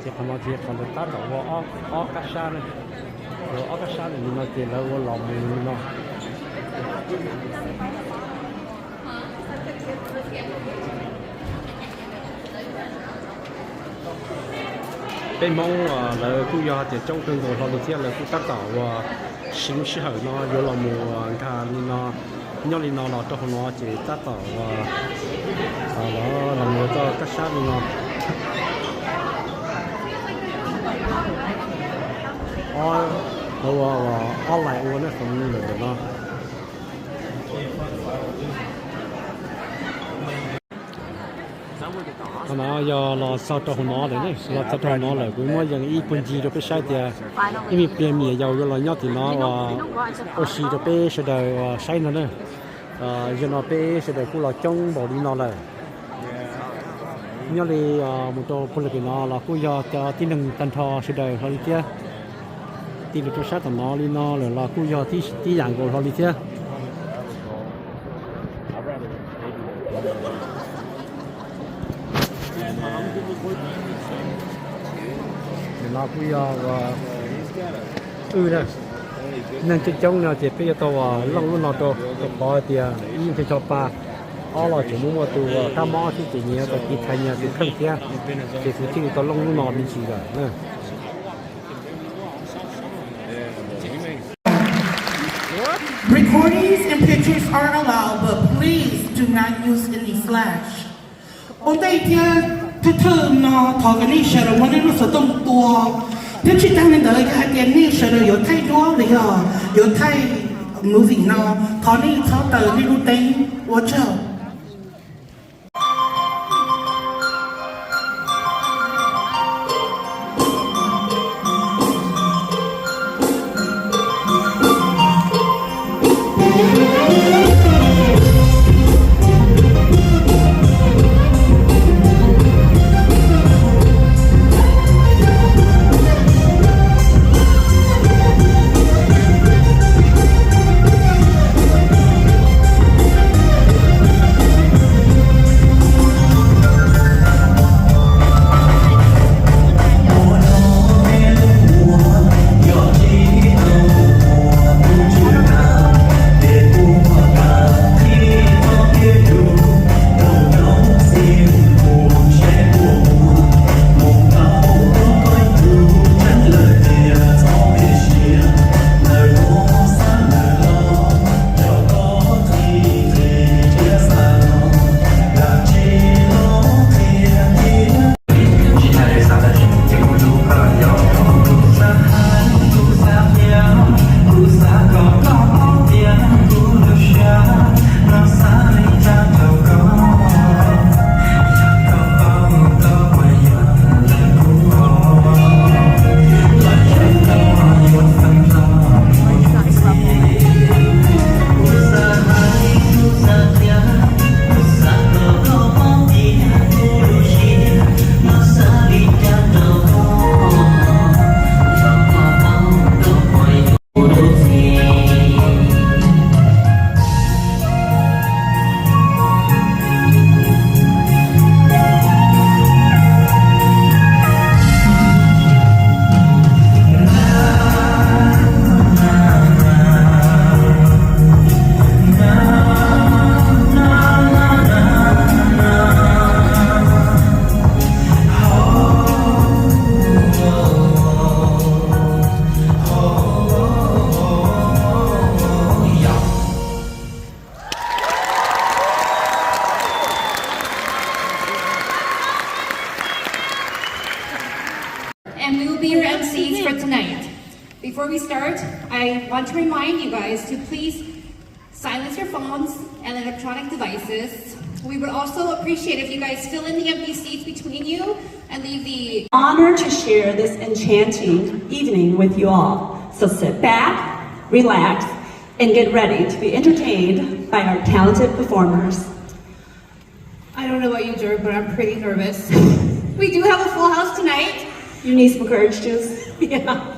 Ces qhov no ces qhov lawv tab tom ua ob kab sab na, ua ob kab sab li no ces lawv ua los mus li no. Peb Hmoob lawv kuj yog tias coob kawg nkaus hlo li thiab, lawv kuj tab tom ua siv sij hawm no yuav los mus nkag li no, nyob li no los rau hauv no ces tab tom ua los mus ua txoj kab sab li no. Ob, ua ob lais ua nej qhov lawm ntawm no. Qhov no yog los txog rau hauv no lawm, los txog rau hauv no lawm kuv muab yees ib puag ncig rau peb saib tias ib me pliag me nyuam yaus yuav los nyob tim no ua si rau peb sawv daws saib no na. Yog no peb sawv daws kuj los coob npaum li no lawm. Nyob li mus rau puag lawm pem no los kuj yog cov tib neeg tag nrho sawv daws hlo li thiab. Tij laug rau sab tom no li no lawm los kuj yog tib yam nkaus hlo li thiab. Nim no kuj yog ua wb na, neeg coob coob no ces peb yuav tau looj lub no rau, rau qhov tias ib ntshe tso pa, ob los tseem muaj muaj tus qab mob xwb ces nyias yuav tau tiv thaiv nyias tus kheej thiab, ces kuv thiaj li tau looj lub no me ntsis lawm na. Recordings and pictures are allowed, but please do not use any flash. Ua ntej thiab thawj thawj no thov kom nej sawv daws muab nej lub xov tooj tua, thiab tsis tag li ntawd yog hais tias nej sawv daws yuav thaij duab los yog yuav thaij movie no, thov nej txhob taws nej lub teeb. Ua tsaug. And we will be your M Cs for tonight. Before we start, I want to remind you guys to please silence your phones and electronic devices. We would also appreciate if you guys fill in the empty seats between you and leave the honor to share this enchanting evening with you all. So sit back, relax, and get ready to be entertained by our talented performers. I don't know about you, Jer, but I'm pretty nervous. We do have a full house tonight. You need some courage juice. Yeah.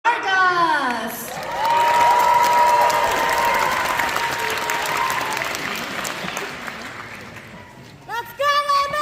Argos. Let's go, Lemmy!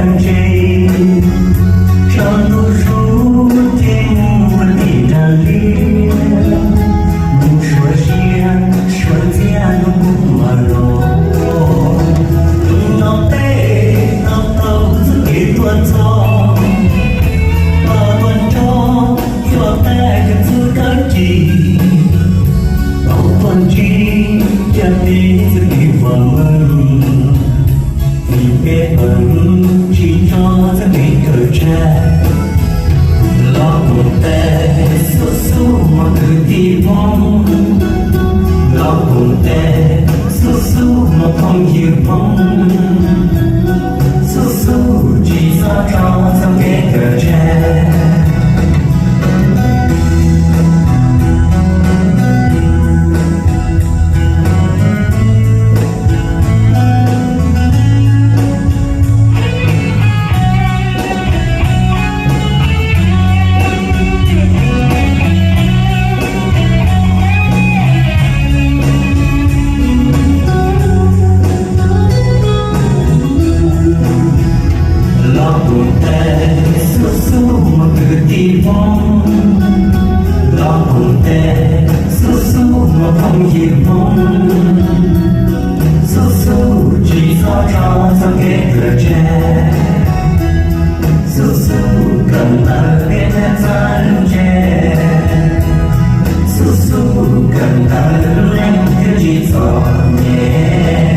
ntse, tso ntuj hlub ces mus ua tim nra liaj, mus suav siab suav ntxiag hnub kuv mam los. Tus no peb no tau txoj kev tuaj txog, los tuaj nrog yuav tag kawg txuj dab tsi, tau tuaj ntsib caj teb txoj kev vam meej. Vim peb peem tsis tso txoj kev kawm tseg, los koom tes xub xub mog kwv tij Hmoob, los koom tes xub xub mog phooj ywg Hmoob, xub xub tsis txhob tso txoj kev kawm tseg. Los koom tes xub xub mog kwv tij Hmoob, los koom tes xub xub mog phooj ywg Hmoob, xub xub tsis txhob tso txoj kev kawm tseg, xub xub kawm ntawv peb thiaj txawj lub ntseg, xub xub kawm ntawv lub neej thiaj tsis txom nyem.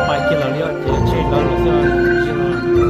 Pais kiag los li ces tseg lawv lawm xwb.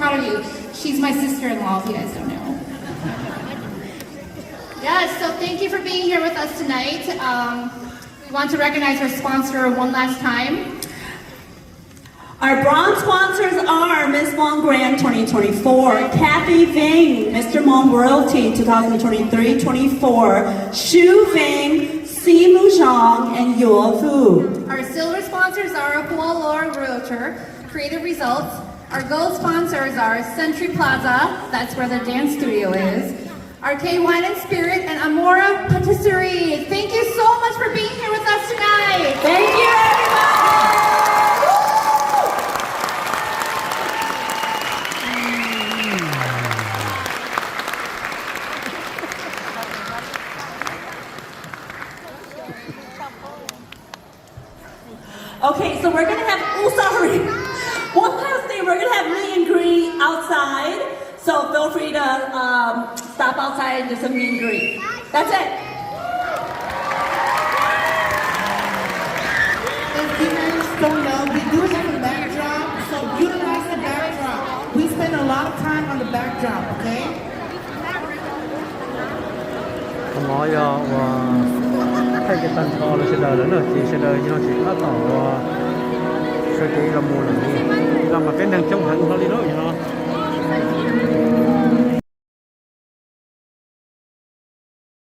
Proud of you. She's my sister-in-law, if you guys don't know. Yes, so thank you for being here with us tonight. Um, we want to recognize our sponsor one last time. Our bronze sponsors are Miss Mong Grand twenty twenty-four, Kathy Ving, Mister Mong Royalty two thousand twenty-three twenty-four, Shu Ving, Si Mu Zhang, and Yuo Fu. Our silver sponsors are Hua Lor Realtor, Creative Results. Our gold sponsors are Century Plaza, that's where the dance studio is. Our K Wine and Spirit and Amora Patisserie. Thank you so much for being here with us tonight. Thank you, everybody. Okay, so we're gonna have, oh, sorry. One last thing, we're gonna have meet and greet outside. So feel free to um, stop outside and do some meet and greet. That's it. If you guys don't know, we do have a backdrop, so utilize the backdrop. We spend a lot of time on the backdrop, okay? Qhov no yog uas thaij kev tag nrho rau sawv daws lawm na, ces sawv daws yog tsis tab tom uas sawv kev los mus lawm. Los mas peb neeg coob heev hlo li lauj.